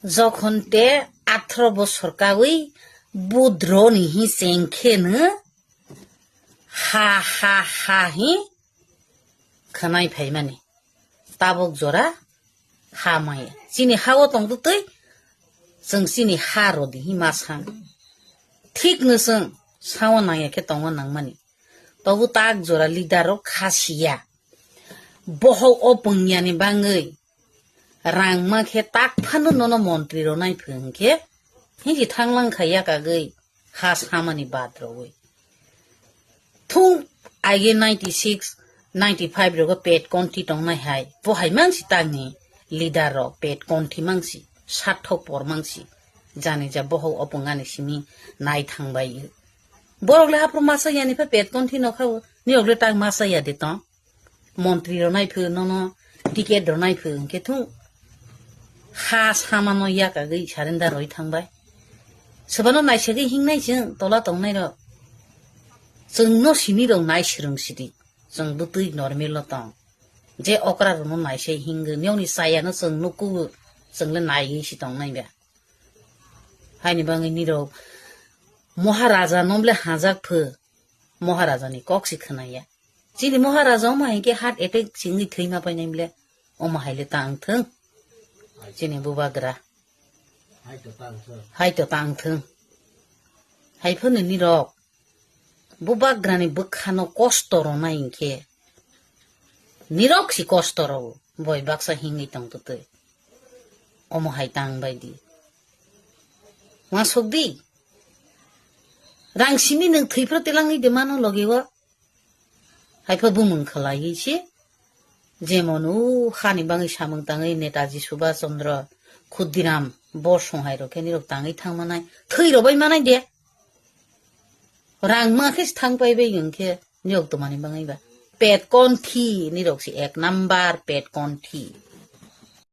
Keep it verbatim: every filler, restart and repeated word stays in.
Jokhon te atharo bosor kawi budro ni hi chengkhe no ha ha ha hi khwnai phaimani. Tabuk jora ha maya. Chini ha o tong twi chwng chini ha rodi hi ma sang. Thik no chwng sao nangya khe tongma nangmani. Tobu tak jora leader rok kha siya. Bohok o pungya ni bangwi rang ma khe tak phano nono montri rok nai phung khe hinji thanglang kha yak agwi ha samani bad rogwi. Thung aige ninety six, ninety five rogo pet konti tongnai hai. Bo hai mangsi tangni leader rok pet konti mangsi, sathok por mangsi. Jani ja bohok o pungani simi nai thangbai. Borok le haphuru masa yani pha pet konti no kha. Ni rok le tak masa ya de tong. Montri rok nai phu nono ticket rok nai phu hwnkhe thung ha samano yak agwi surrender roi thangbai. Sobano naisagwi hingnai chwng tola tongnai rok. Chwng no sini rok nai swrwng sidi. Chwng bwtwi normal lo tong. Je okra rok no naisai hingwi niyokni chaya no chwng nukugo chwng le naiwi si tongnai ba. Haini bangwi nirok Maharaja nomle hajak phu. Maharaja ni kok si khwnaya. Chini Maharaja omo hai khe heart attack singwi thwima painai mle. Omo hai le tang thung. Chini bubagra. Hai to tang thung. Hai phano nirok bubagra ni bwkha no kosto rona hinkhe. Nirok si kosto rw boi baksa hingwi tong twi. Omo hai tang bai di. Wasuk di. Rang simi nwng thwi phro telangwi de mano logi o. Hai pho bumung khlaiwi se. Jemon u hani bangwi samung tangwi Netaji Subhash Chandra Khudiram bo songhai rok khe nirok tangwi thang manai. Thwi rw bai manai de. Rang ma khe thang pai bai wng khe nirok tumani bangwi ba. Pet konthi nirok si ek number pet konthi.